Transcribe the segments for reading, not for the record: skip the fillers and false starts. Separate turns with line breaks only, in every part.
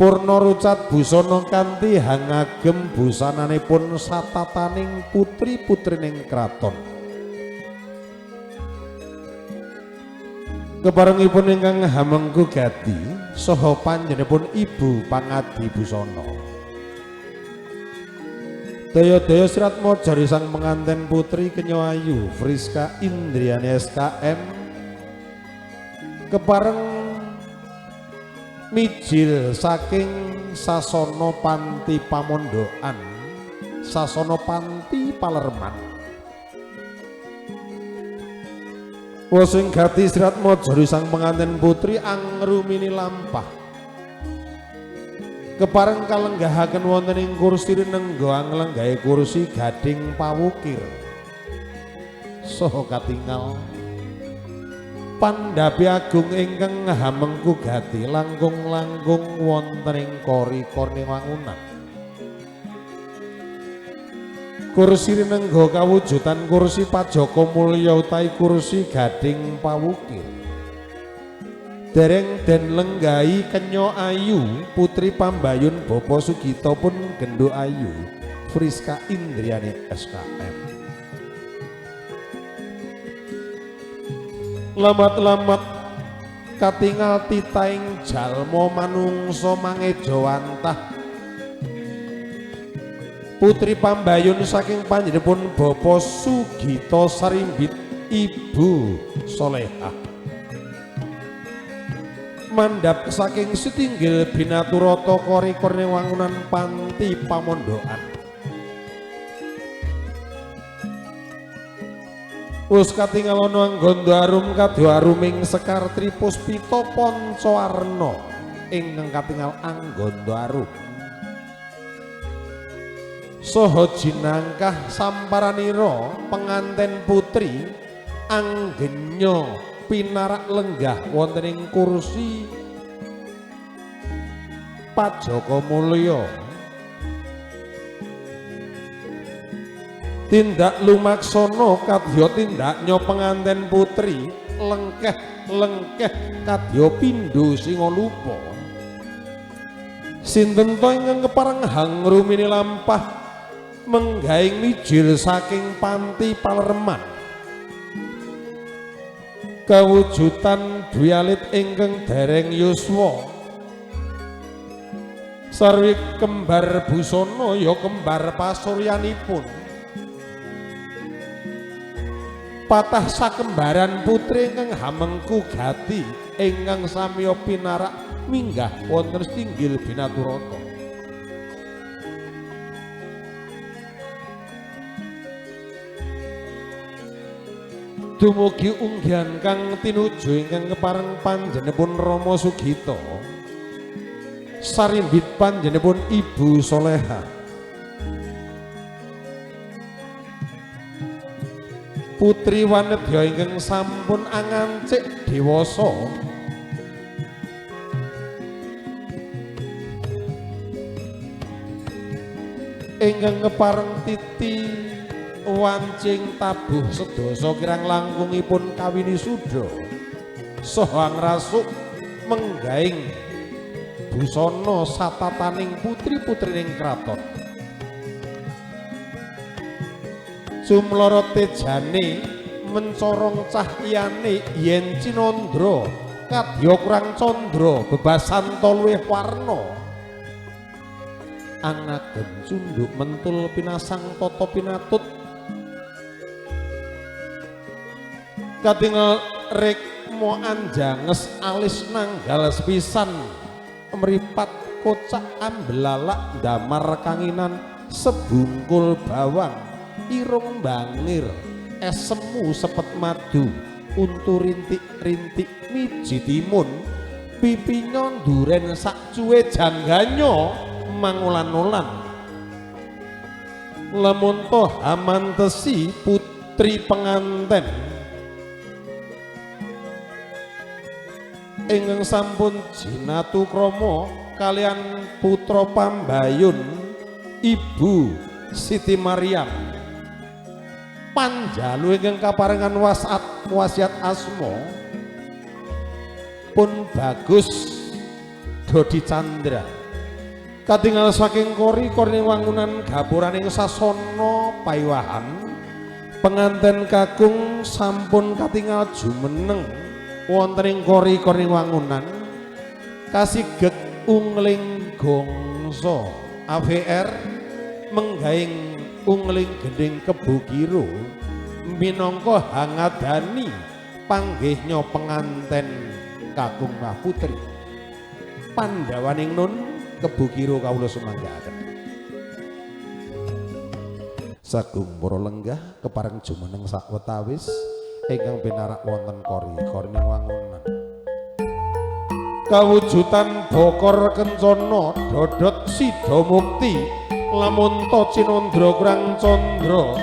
Purna rucat busana kanthi hangagem busananipun satataning putri-putrining kraton. Keparengipun ingkang hamengku gati saha panjenenganipun Ibu Pangadi Busana. Daya-daya Siratmaja sang penganten putri Kenya Ayu Friska Indriani SKM kepareng mijil saking sasana panti pamondokan, sasana panti palerman. Wosing gati Siratmaja sang penganten putri angrumini lampah. Kepareng kalenggahaken wonten ing kursi rinengga anglenggahe kursi gading pawukir. Saha katingal pandhapi agung ingkang hamengku gati langkung-langkung wonten ing kori-korne wangunan. Kursi rinengga kawujudan kursi pajaka mulya utawi kursi gading pawukir. Dereng den lenggahi Kenya Ayu putri pambayun Bapa Sugita pun Genduk Ayu Friska Indriani SKM. Lamat-lamat katingal titaing jalma manungsa mangejawantah putri pambayun saking panjenenganipun Bapa Sugita Sarimbit Ibu Solehah mandhap saking sitinggil binaturata kori-korne wangunan panti pamondokan. Wus katingal ana angganda arum kadya aruming sekar tripuspita pancawarna ingkang katingal angganda arum. Saha jinangkah samparanira penganten putri anggenya pinarak lenggah wonten ing kursi pajaka mulya. Tindak lumaksana kadya tindaknya penganten putri lengkeh-lengkeh kadya pindho singalupa. Sinten to ingkang kepareng hangrumini lampah menggaing mijil saking panti palerman. Kawujudan dwi alit ingkang dereng yuswa. Sarwi kembar busana ya kembar pasuryanipun. Patah sakembaran putri ingkang hamengku gati ingkang samiya pinarak minggah wonten singgil binaturata. Dumugi unggihan kang tinuju ingkang kepareng panjenenganipun Rama Sugita sarimbit panjenenganipun Ibu Solehah. Putri wanedya ingkang sampun angancik dewasa ingkang kepareng titi wancing tabuh sedasa kirang langkungipun kawini suda saha ngrasuk menggaing busana satataning putri-putrining kraton. Sumloro tejane mencorong cahyane yen cinandra kadya kurang candra bebasanta luwih warna angagem cunduk mentul pinasang tata pinatut katingal rekmo anjanges alis nanggal sepisan mripat kocak ambelalak damar kanginan sebungkul bawang irung bangir esemu sepet madu untu rintik-rintik miji timun pipinyo duren sak cuwe jangganyo mangulan-ulan lamun toh amantesi putri penganten ingkang sampun jinatu krama kalian putra pambayun Ibu Siti Maryam panjalu ingkang kaparengan wasiat asma pun Bagus Dodi Chandra. Katingal saking kori-korine wangunan gapuraning sasana paiwahan, penganten kakung sampun katingal jumeneng wonten ing kori-korine wangunan kasigek ungling gongso AVR menggaing ungling gending Kebo Kiro minangka hangadani panggihnya penganten kakung mah putri. Pandhawaning nun Kebo Kiro kawula sumanggaaken. Sagung para lenggah kepareng jumeneng sawetawis ingkang pinarak wonten kori-korine wangunan. Kawujudan bokor kencana dodot sida mukti lamun ta cinandra kurang candra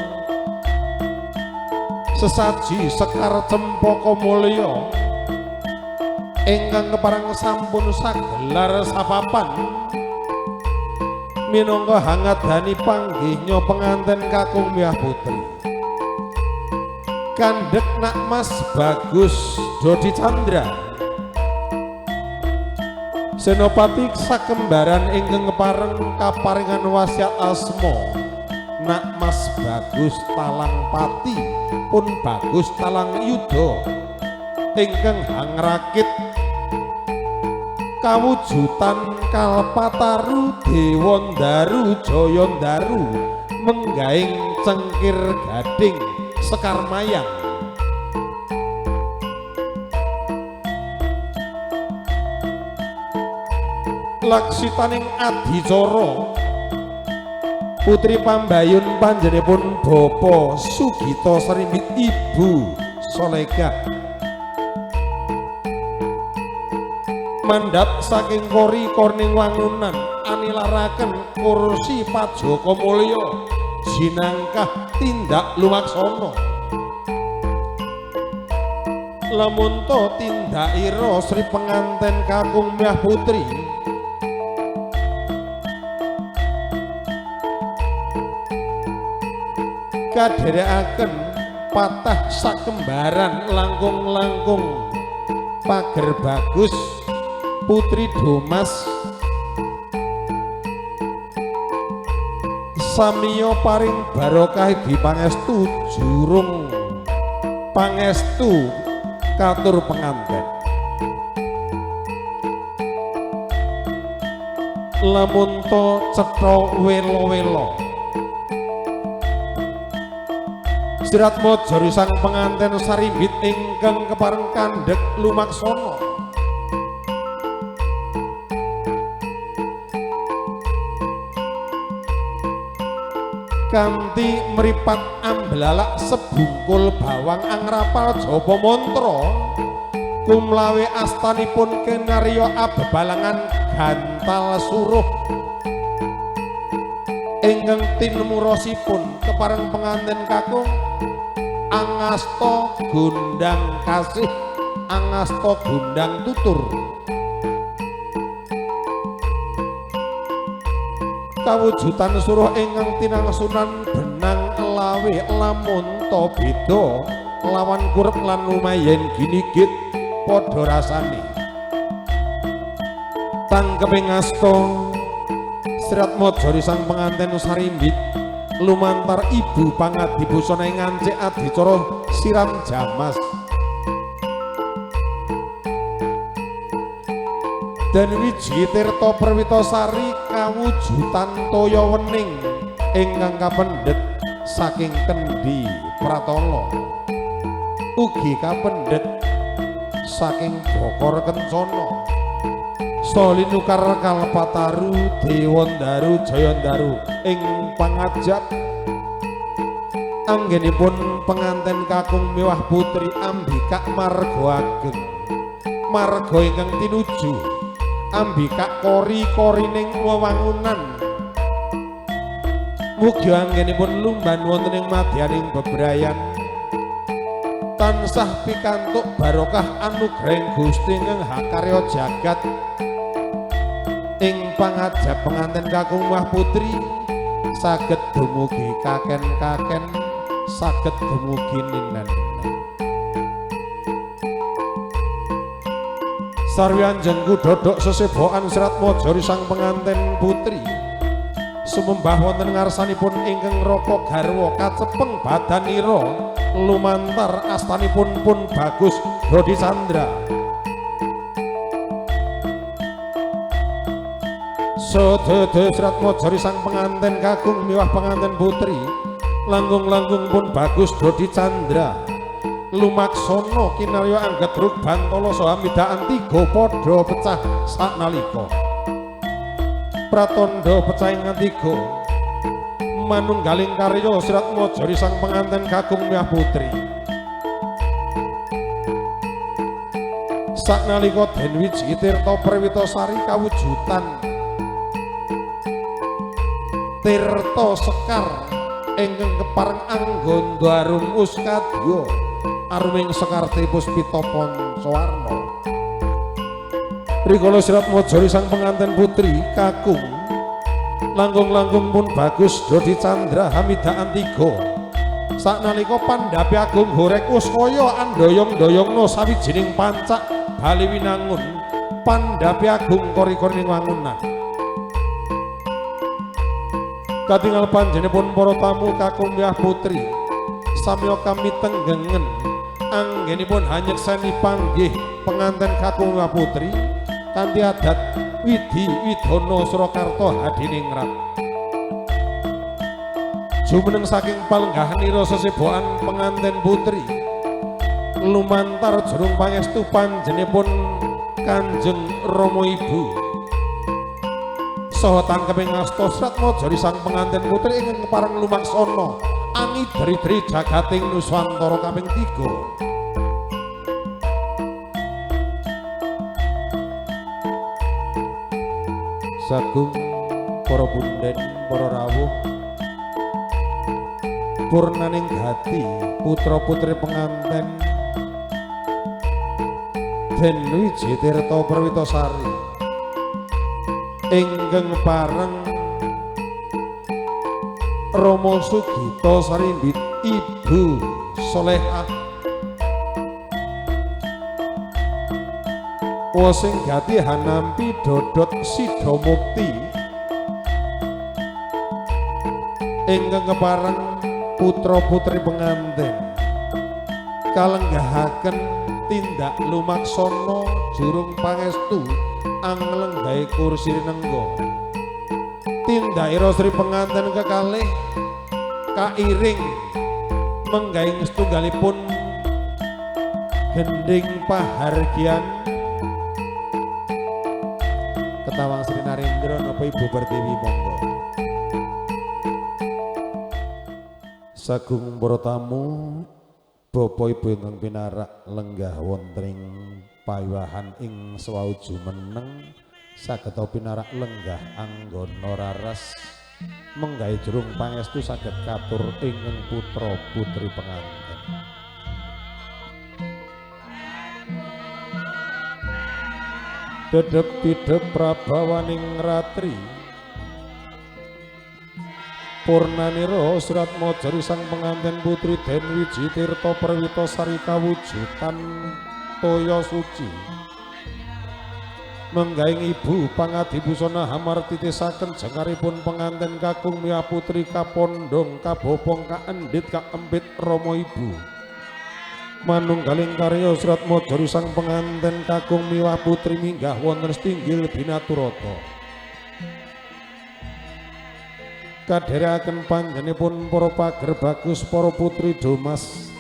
sesaji sekar cempaka mulya ingkang kepareng sampun sagelar sapapan minangka hangadani panggihnya penganten kakung miwah putri. Kandhek Nak Mas Bagus Dodi Chandra Senopati sakembaran ingkang kepareng kaparingan wasiat asma Nak Mas Bagus Talang Pati pun Bagus Talang Yuda ingkang hangrakit kawujudan Kalpataru Dewandaru Jayandaru menggaing cengkir gading sekar mayang. Laksitaning adicara putri pambayun panjenenganipun Bapa Sugita Srimbit Ibu Solegah mandhap saking kori korning wangunan anilaraken kursi pajaka mulya jinangkah tindak lumaksana. Lamun ta tindakira Sri penganten kakung miwah putri kadherekaken patah sakembaran langkung-langkung pager bagus putri Domas samiya paring barokah dipangestu jurung pangestu katur penganten. Lamun ta cetha wela-wela Siratmaja sang penganten sarimbit ingkang kepareng kandhek lumaksana. Kanthi mripat amblalak sebungkul bawang angrapal japa mantra kumlawe astanipun kenarya abebalangan gantal suruh ingkang tinemurosipun kepareng penganten kakung angasta gondang kasih angasta gondang tutur. Kawujudan suruh ingkang tinangsunan benang lawe lamun ta beda lawan kurep lan lumayan ginigit padha rasane. Tangkeping asta Siratmaja sang penganten sarimbit lumantar ibu pangadibusana ing ngancik adicara siram jamas. Dan wiji tirta perwitasari kawujudan toya wening ingkang kapendhet saking kendi pratala ugi kapendhet saking bokor kencana salinukar kalpataru Dewandaru Jayandaru ing pangajap anggenipun penganten kakung miwah putri ambikak marga ageng marga ingkang tinuju ambikak kori-korining wewangunan. Mugi anggenipun lumban wonten ing madyaning bebrayan tansah pikantuk barokah anugrahing Gusti ingkang hakarya jagat. Ing pangajap penganten kakung miwah putri saged dumugi kaken-kaken saged dumugi ninen. Sarwi anjengku dodok sesebokan Serat Mojori sang penganten putri sumembah wonten ngarsanipun ingkang raka garwa kacepeng badanira lumantar astanipun pun Bagus Dodi Chandra. Sedaya Serat Mojori sang penganten kakung miwah penganten putri langkung-langkung pun Bagus Dodi Chandra lumaksana kinarya anggedruk bantala saha midaan tiga padha pecah saknalika pratandha pecah ing tiga manunggaling karya Serat Mojori sang penganten kakung miwah putri. Saknalika Den Wiji Tirta Perwitasari kawujudan tirta sekar ingkang kepareng angganda arum uskadya aruming sekar Tripuspita Pancawarna. Rikala Serat Mojori sang penganten putri kakung langkung-langkung pun Bagus Dodi Chandra hamidaan tiga saknalika pandhapi agung horeg uskaya andoyong-doyongna sawijining pancak bali winangun pandhapi agung kori-korining wangunan. Katingal panjenenganipun para tamu kakung miwah putri samya kami tenggengen anggenipun hanyekseni panggih penganten kakung miwah putri kanthi adat Widi Widana Surakarta Hadiningrat. Jumeneng saking palenggahanira sesebokan penganten putri lumantar jurung pangestu panjenenganipun Kanjeng Rama Ibu saha tangkeping asta Serat Mojori sang penganten putri ingkang kepareng lumaksana angidri-dri jagating Nuswantara kaping 3. Sagung para punden para rawuh purnaning gati putra putri penganten Den Wiji Tirta Perwitasari ingkang pareng Rama Sugita Sarimbit Ibu Solehah wasing gati hanampi dodot sida mukti ingkang kepareng putra putri pengantin kalenggahaken tindak lumaksana jurung pangestu anglenggahe kursi rinengga. Tindakira sri pengantin kekalih kairing menggaing setunggalipun gending pahargyan. Ketawang Sri Narendra napa Ibu Pertiwi monggo. Sagung para tamu, bapak ibu ingkang pinarak lenggah wonten ing pawiwahan ing sewau jumeneng saged pinarak lenggah anggana raras menggahe jurung pangestu saged katur ingkang putra putri pengantin. Dedep pidep prabawaning ratri purnanira Surat Mojori sang pengantin putri Den Wiji Tirta Perwitasari kawujudan toya suci menggaing ibu pangadibusana hamartitisaken jengaripun pengantin kakung miwah putri kapondhong kabopong kaendhit kaempit rama ibu manunggaling karya Surat Mojori sang pengantin kakung miwah putri minggah wonten setinggil binaturata. Kadherekaken panjenenganipun para pager bagus para putri Domas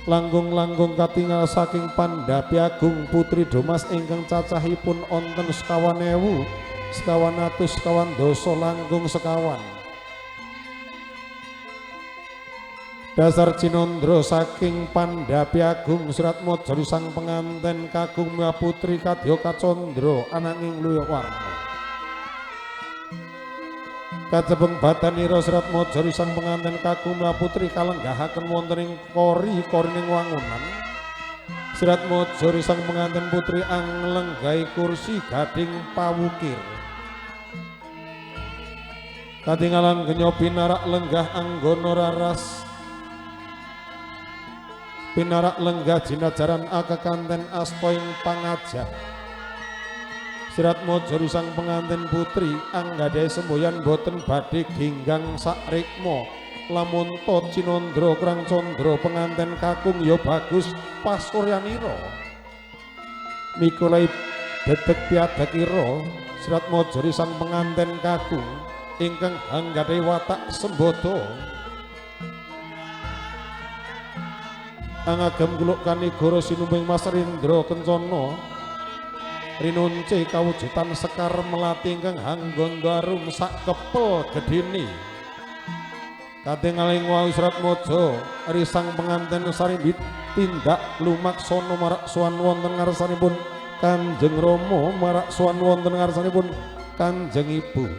langkung-langkung katingal saking pandhapi agung putri Domas ingkang cacahipun onten 24.000 sekawan langkung sekawan. Dasar cinondro saking pandhapi agung Surat Mojori sang pengantin kakung miwah putri kadya kacandra ananging luwih warna. Kacepeng badanira Surat Mojori sang pengantin kakung miwah putri kalenggahaken wonten ing kori-korining wangunan. Surat Mojori sang pengantin putri anglenggahi kursi gading pawukir. Katingalan genyo pinarak lenggah anggana raras pinarak lenggah jinajaran akakanten asta ing pangajah. Serat mojo sang pengantin putri anggadhahi semboyan boten badhe ginggang sakrikma. Lamun to cinandra krang candra pengantin kakung ya bagus pasuryanira. Mikulai dedeg piadekira Serat mojo sang pengantin kakung ingkang anggadhahi watak sembodo. Angagem kuluk kanigara sinumping Mas Rindra Kencana rinunce kawujudan sekar melati ingkang hanggondo arum sak kepel gedhene. Katingaling wau Serat mojo risang pengantin sarimbit tindak lumaksana marak sowan wonten ngarsanipun Kanjeng Rama marak sowan wonten ngarsanipun Kanjeng Ibu.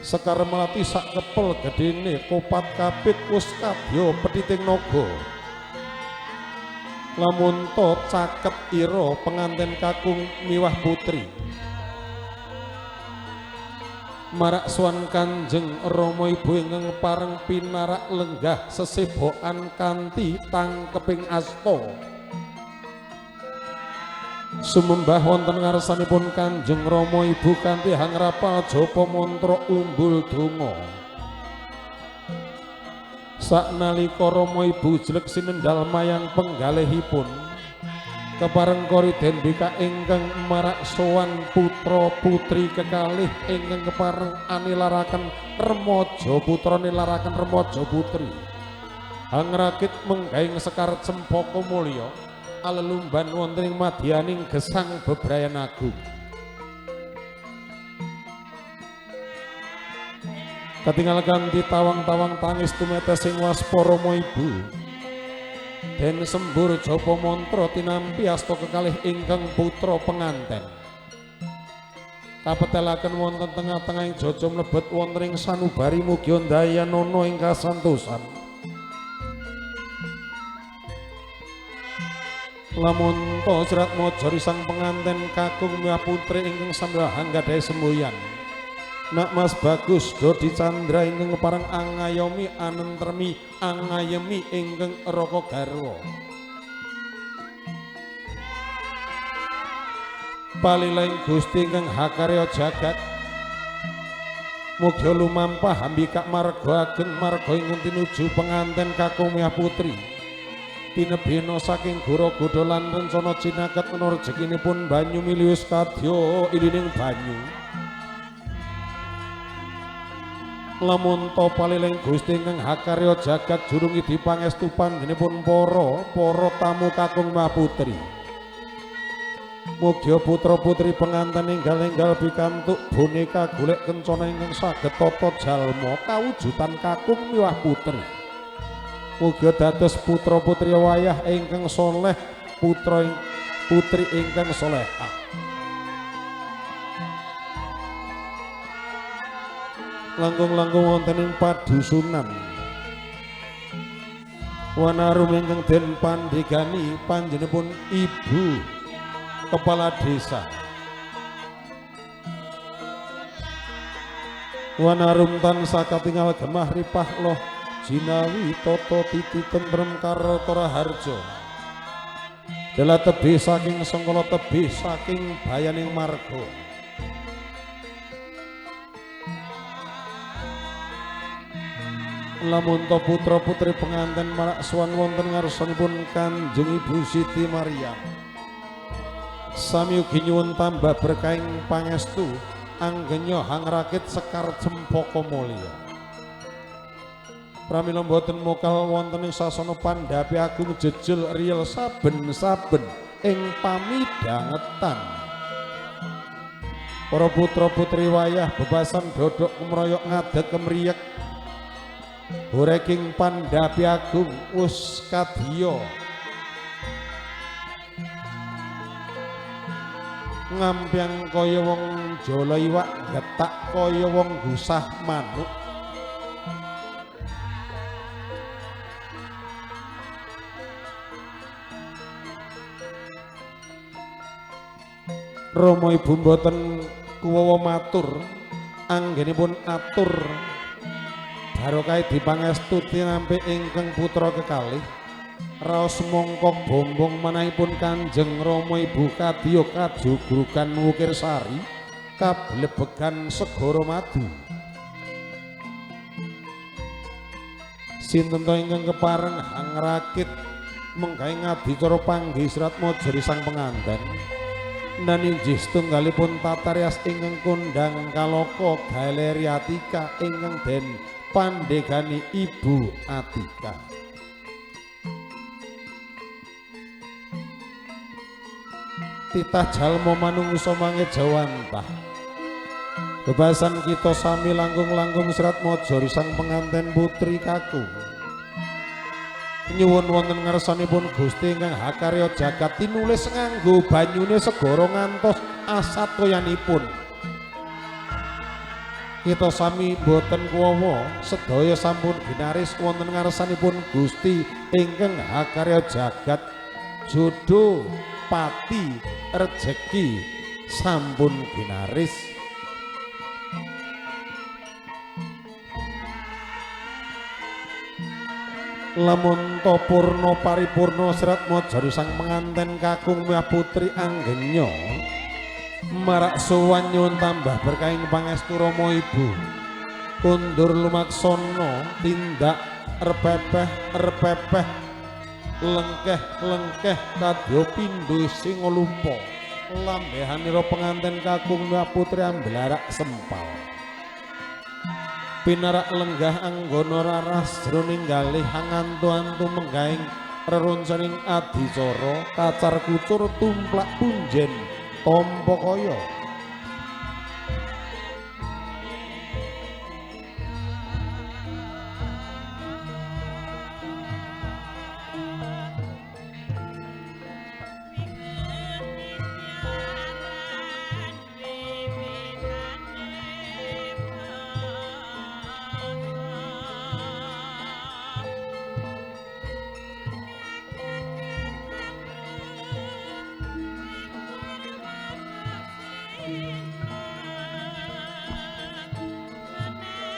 Sekar melati sak kepel gedhene kopat kapit wis kadya pethiting naga. Lamun to caket ira pengantin kakung miwah putri marak sowan Kanjeng Rama Ibu ingkang pareng pinarak lenggah sesebokan kanthi tangkeping asta. Sumembah wonten ngarsanipun Kanjeng Rama Ibu kanthi hangrapal japa mantra umbul donga. Saknalika Rama Ibu jlek sinendal mayang penggalihipun kepareng kori den bikak ingkang marak sowan putra putri kekalih ingkang kepareng anilaraken remaja putra nilaraken remaja putri. Hangrakit menggaing sekar cempaka mulya alelumban wonten ing madyaning gesang bebrayan agung. Katingal kanthi tawang-tawang tangis tumetes sing waspa Rama Ibu. Den sembur japa mantra tinampi asta kekalih ingkang putra penganten. Kapetelaken wonten tengah-tengahing jaja mlebet wonten ing sanubari mugi ndayanana ing kasantosan. Lamun to Serat mojo sang penganten kakung miwah putri ingkang sambah anggadhahi semboyan. Nak Mas Bagus Dodi Candra ingkang kepareng angayomi anentremi angayemi ingkang raka garwa. Palilaing Gusti ingkang hakarya jagat mugi lumampah ambikak marga ageng marga ingkang tinuju penganten kakung miwah putri. Tinebihna saking gora godha lan rencana cinaket menawa rejekinipun banyu miliwis kadya ilining banyu. Lamun to paliling Gusti ingkang hakarya jagat jurung idi pangestu panjenenganipun para tamu kakung miwah putri. Mugi putra putri penganten enggal-enggal pikantuk boneka golek kencana ingkang saged tata jalma kawujudan kakung miwah putri. Mugi dados putra putri wayah ingkang soleh putra putri ingkang solehah. Langkung-langkung wonten ing padusunan Wanarum ingkang den pandhegani panjenenganipun Ibu Kepala Desa. Wanarum tansah katingal gemah ripah loh jinawi tata titi tentrem karta raharja. Dalah tebih saking sengkala tebih saking bayaning marga. Lamun to putra putri penganten marak sowan wonten ngarsanipun Kanjeng Ibu Siti Maryam. Sami ugi nyuwun tambah berkahing pangestu anggenya hangrakit sekar cempaka mulya. Pramila mboten mokal wonten ing sasana pandhapi agung jejel riyel saben-saben ing pamidhangetan. Para putra putri wayah bebasan dodok kemroyok ngadeg kemriyek. Horeking pandhapi agung wus kadya ngambyang kaya wong jala iwak getak kaya wong gusah manuk. Rama ibu mboten kuwawa matur anggenipun atur barokah dipangestu tinampi ingkang putra kekalih raos mongkok bombong manahipun Kanjeng Rama Ibu kadya kajugrugan Wukirsari. Kablebegan segara madu. Sinten to ingkang kepareng hangrakit menggae ngadicara panggih Serat Mojori sang penganten. Nan injih setunggalipun tata rias ingkang kondhang kaloka Galeri Atika ingkang den pandhegani Ibu Atika. Titah jalma manungsa mangejawantah. Bebasan kita sami langkung-langkung Serat Mojori sang penganten putri kakung. Nyuwun wonten ngarsanipun Gusti ingkang hakarya jagat tinulis nganggo banyune segara ngantos asatoyanipun. Kita sami boten kuwawa sedaya sampun ginaris wonten ngarsanipun Gusti ingkang hakarya jagat. Jodoh pati rejeki sampun ginaris. Lamun to purna paripurna Serat Mojori sang penganten kakung miwah putri anggenya marak sowan nyuwun tambah berkahing pangestu Rama Ibu. Kundur lumaksana tindak repepeh repepeh lengkeh lengkeh kadya pindho sing lupa lambehanira penganten kakung miwah putri amblarak sempal. Pinarak lenggah anggana raras jroning galih angantu-antu menggaing reroncaning adicara kacar kucur tumplak punjen tampa kaya.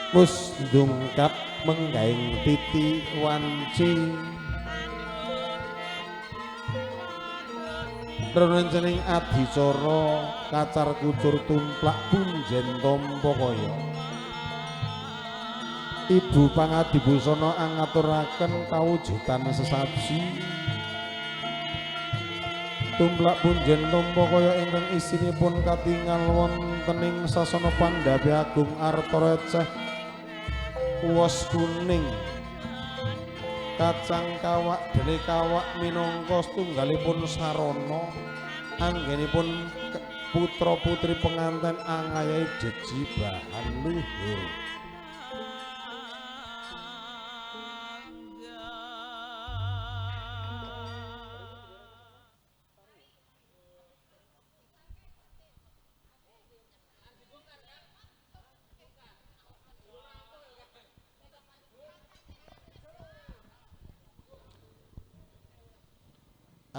Mus ndungkap menggaing titi wanci rencening adicara kacar kucur tumplak punjen tampa kaya. Ibu pangadibusana angaturaken kawujudan sesaji tumplak punjen tampa kaya ingkang isinipun katingal wontening sasana Pandhapi Agung Arta Receh kuos kuning kacang kawak dene kawak minangka setunggalipun sarana anggenipun putra putri penganten angayahi jejibahan luhur.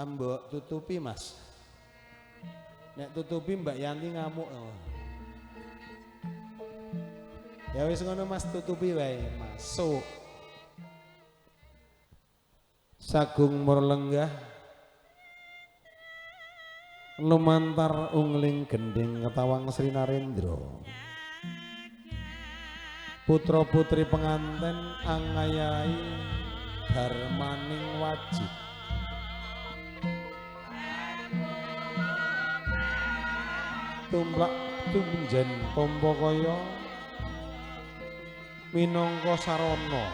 Ambok tutupi mas, nek tutupi Mbak Yanti ngamuk. Ya wis ngono mas, tutupi wae masuk. Sagung murlenggah lumantar ungling gending ketawang Sri Narendra. Putra putri penganten angayahi dharmaning wajib. Tumplak tumjen tampa kaya minangka sarana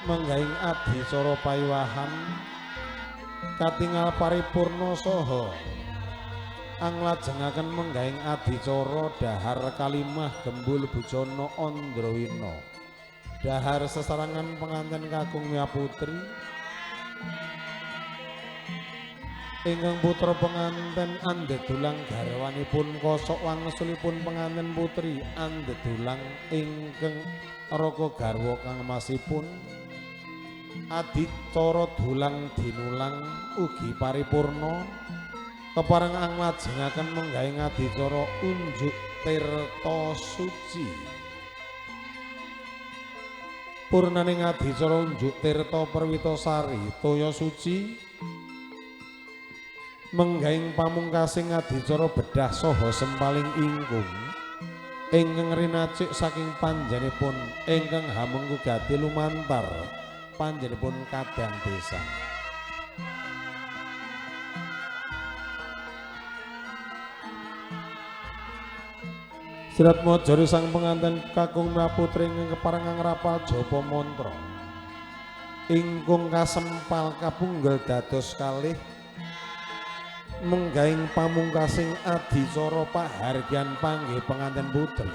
menggaing adicara paiwahan katingal paripurna saha anglajengaken menggaing adicara dahar kalimah gembul bujana andrawina dahar sesarangan penganten kakung miwah putri ingkang putra penganten andedulang garwanipun kosok wangsulipun penganten putri andedulang ingkang raka garwa kang masipun adicara dulang dinulang ugi paripurna kepareng anglajengaken menggawe adicara unjuk tirta suci. Purnaning adicara unjuk tirta perwitasari toya suci Menggahing pamungkasing adicara bedah saha sempaling ingkung ingkang rinacik saking panjenenganipun ingkang hamengku gati lumantar panjenenganipun kadang desa. Sirat mojori sang penganten kakung putri ingkang kepareng ngrapal japa mantra ingkung kasempal kapunggel dados kalih menggaing pamungkasing adicara pahargyan panggih penganten putri.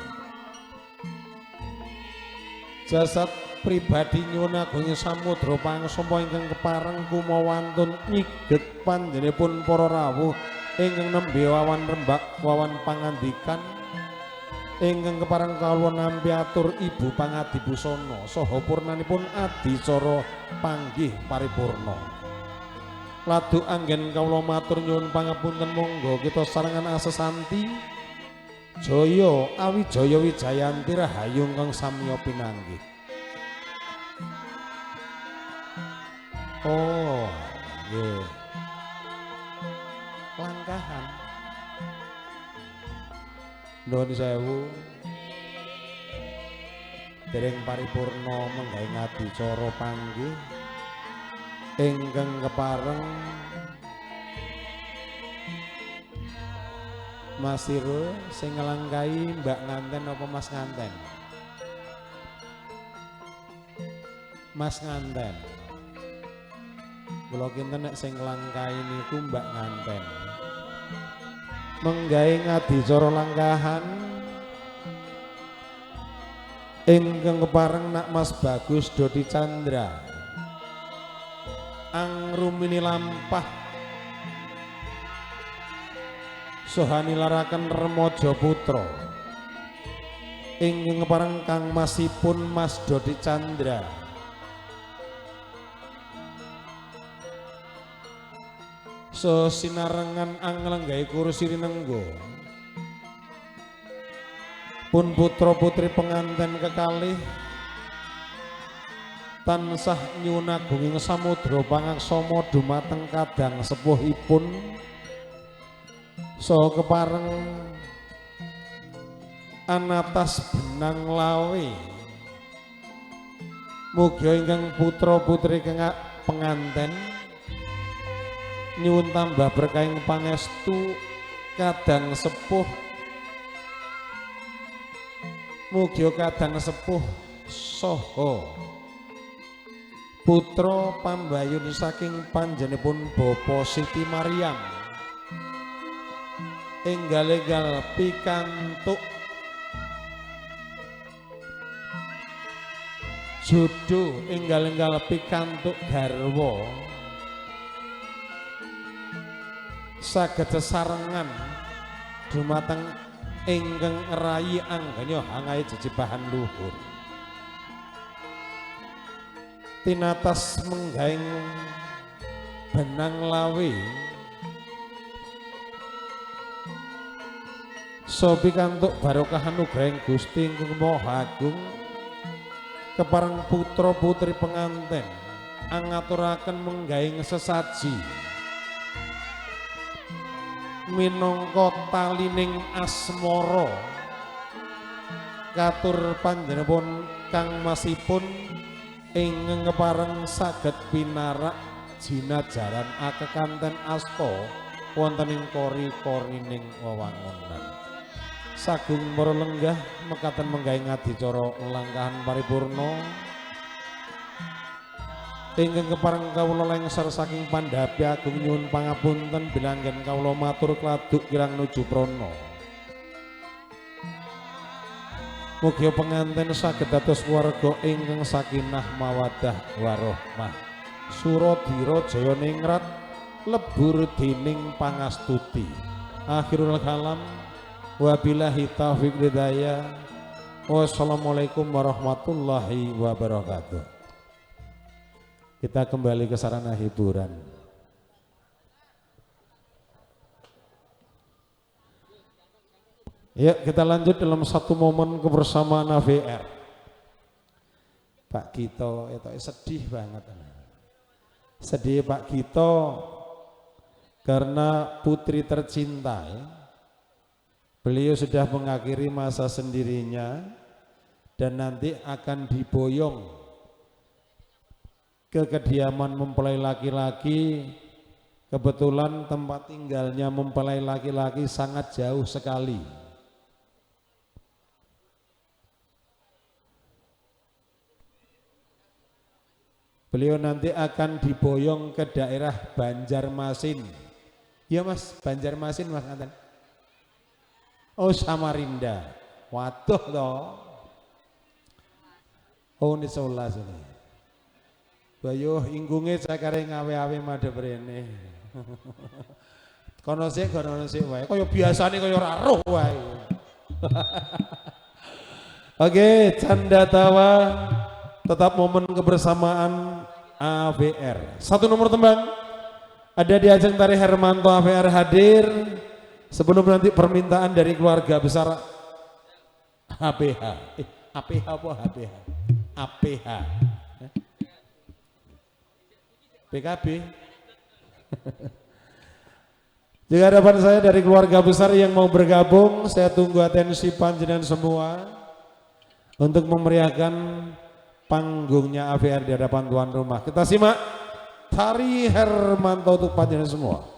Jasad pribadi nyuwun agung samudra pangsama ingkang kepareng kumawantun nyiget panjenenganipun para rawuh ingkang nembe wawan rembak wawan pangandikan ingkang kepareng kawula nampi atur Ibu Pangadibusana saha purnanipun adicara panggih paripurna. Ladu anggen kawula matur nyuwun pangapunten, monggo kita sarengan asesanti jaya awijaya wijayanti rahayu ingkang samya pinanggih. Oh, nggih. Langkahan. Nuwun sewu. Dereng paripurna menggawe adicara panggih ingkang kepareng Mas Irul sing nglangkahi Mbak Nganten apa Mas Nganten? Mas Nganten. Kula kinten nek sing nglangkahi niku Mbak Nganten. Menggawe adicara langkahan ingkang kepareng nak Mas Bagus Dodi Chandra. Angrumini lampah soha nilaraken remaja putra ingkang kepareng kang masipun Mas Dodi Chandra. So sinarengan anglenggahi kursi rinenggo pun putra putri penganten kekalih tansah nyuwun agunging samudra pangaksama dumateng kadang sepuhipun saha kepareng anatas benang lawe. Mugi ingkang putra putri penganten nyuwun tambah berkahing pangestu kadang sepuh. Mugi kadang sepuh saha putra pambayun saking panjenenganipun Bapak Siti Maryam enggal-enggal pikantuk jodoh, enggal-enggal pikantuk garwa saged sesarengan dumateng ingkang ngrayi angganya hangae jejebahan luhur. Tinatas menggaing benang lawe so pikantuk barokah anugrahing Gusti ingkang Maha Agung kepareng putra putri penganten angaturaken menggaing sesaji minangka talining asmara katur panjenenganipun kang masipun ingkang kepareng saged pinarak jinajaran akekanten asta wonten ing kori-korining wewangunan. Sagung para lenggah mekaten menggawe adicara langkahan paripurna ingkang kepareng kawula lengser saking pandhapi agung nyuwun pangapunten bilanggen kawula matur kladuk kirang nuju prana. Mugi penganten saged dados keluarga ingkang sakinah mawaddah warahmah. Suradira jaya ningrat lebur dening pangastuti. Akhirul kalam wabillahi taufik hidayah. Wassalamualaikum warahmatullahi wabarakatuh. Kita kembali ke sarana hiburan. Ya, kita lanjut dalam satu momen kebersamaan AVR. Pak Gito itu sedih banget. Sedih Pak Gito Karena putri tercinta ya, beliau sudah mengakhiri masa sendirinya dan nanti akan diboyong ke kediaman mempelai laki-laki. Kebetulan tempat tinggalnya mempelai laki-laki sangat jauh sekali. Beliau nanti akan diboyong ke daerah Banjarmasin. Ya Mas, Banjarmasin Mas Anten. Oh Samarinda. Waduh toh. Oh ini 11 ini. Bayuh ingkunge cakare ngawe-awe madhep rene. Kono sik kono sik wae. Kaya biasane kaya ora roh wae. Oke, canda tawa tetap momen kebersamaan AVR. Satu nomor tembang ada di Ajeng Tari Hermanto AVR hadir. Sebelum nanti permintaan dari keluarga besar APH. APH apa HPH? APH. PKB. Jika hadapan saya dari keluarga besar yang mau bergabung, saya tunggu atensi panjenengan semua untuk memeriahkan panggungnya AVR di hadapan tuan rumah. Kita simak Tari Hermanto untuk panjenengan semua.